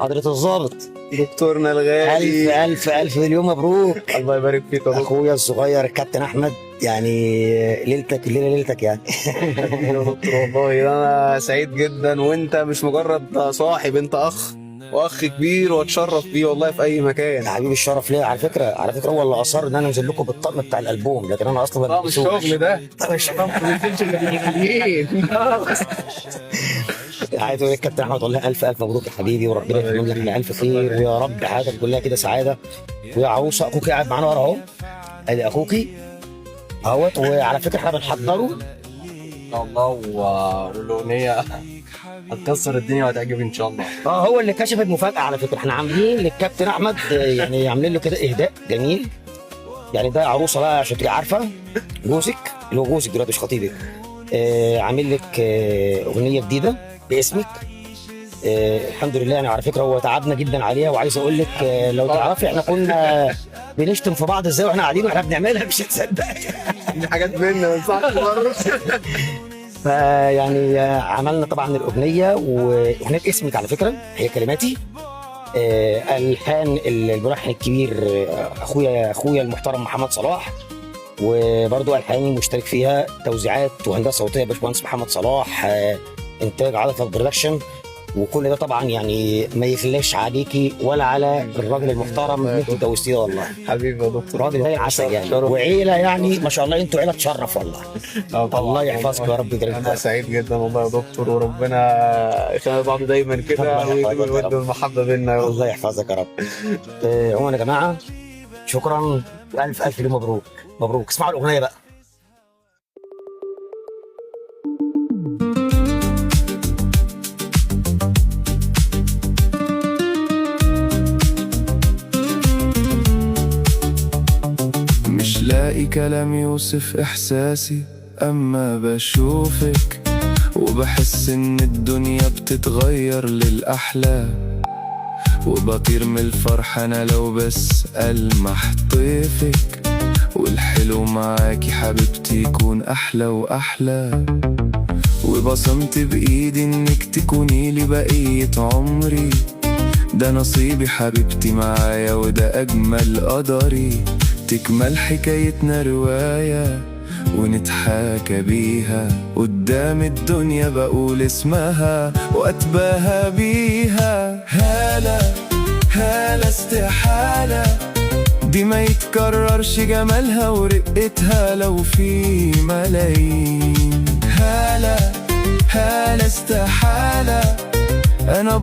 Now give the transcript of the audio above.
حضرة الضابط. دكتورنا الغالي. ألف ألف ألف مليون مبروك. الله يبارك فيك يا دكتور. أخويا الصغير الكابتن أحمد، يعني ليلتك الليلة ليلتك يعني. حبيبي يا دكتور، والله أنا سعيد جدا، وأنت مش مجرد صاحب، أنت أخ، وأخ كبير، وأتشرف بيه والله في أي مكان. يا حبيبي الشرف ليا. على فكرة، على فكرة هو اللي أصر إن أنا أنزل لكم بالطقم بتاع الألبوم، لكن أنا أصلا ما طب بلبسوش. الشغل ده طب الشغل. طب ما بننزلش إلا بالمليين. عايز اقول لك كابتن احمد، والله الف الف مبروك يا حبيبي، وربنا يتمم لك من الف خير، ويا رب حياتك كلها كده سعادة. ويا عروسه، اخوك قاعد معانا ورا اهو، ادي اخوكي اهوت. وعلى فكرة احنا بنحضره ان شاء الله، والاغنية هتكسر الدنيا وهتعجب ان شاء الله. اه، هو اللي كشف المفاجاة. على فكرة احنا عاملين للكابتن احمد يعني عاملين له كده اهداء جميل، يعني ده عروسه بقى عشان تبقي عارفه، جوزك اللي هو جوزك دلوقتي مش خطيبك، عامل لك اغنية جديدة باسمك. الحمد لله. يعني على فكرة هو تعبنا جدا عليها، وعايز اقول لك لو تعرفي احنا كنا بنشتم في بعض ازاي واحنا قاعدين واحنا بنعملها، مش هتصدق. دي حاجات بينا ما ينفعش بره. فيعني عملنا طبعا الاغنية، واغنيه اسمك على فكرة هي كلماتي، الحان الملحن الكبير اخويا المحترم محمد صلاح، وبرضو الحاني مشترك فيها، توزيعات وهندسة صوتية باشمهندس محمد صلاح، انتاج عاطف production. وكل ده طبعا يعني ما يغلاش عليكي ولا على الراجل المحترم اللي انت اتجوزتيه والله. حبيبي يا دكتور. راجل زي العسل يعني، شرف. وعيلة يعني ما شاء الله، انتوا عيله تشرف والله. آه طبعاً. الله يحفظك يا رب يبارك انا فيك. سعيد جدا والله يا دكتور، وربنا يخلي بعض دايما كده، الله ويدوم يحفظك يا الود رب. والمحبة بينا يا رب. الله يحفظك يا رب. عموما يا جماعة شكرا، والف الف مليون مبروك مبروك. اسمعوا الاغنية بقى. مش لاقي كلام يوصف إحساسي أما بشوفك، وبحس إن الدنيا بتتغير للأحلى، وبطير من الفرحة أنا لو بس ألمح طيفك، والحلو معاكي حبيبتي يكون أحلى وأحلى، وبصمت بإيدي إنك تكوني لي بقية عمري، ده نصيبي حبيبتي معايا وده أجمل قدري، تكمل حكايتنا رواية ونتحاكى بيها قدام الدنيا، بقول اسمها وأتباهى بيها. هالة هالة استحالة دي ما يتكررش جمالها ورقتها لو في ملايين. هالة هالة استحالة أنا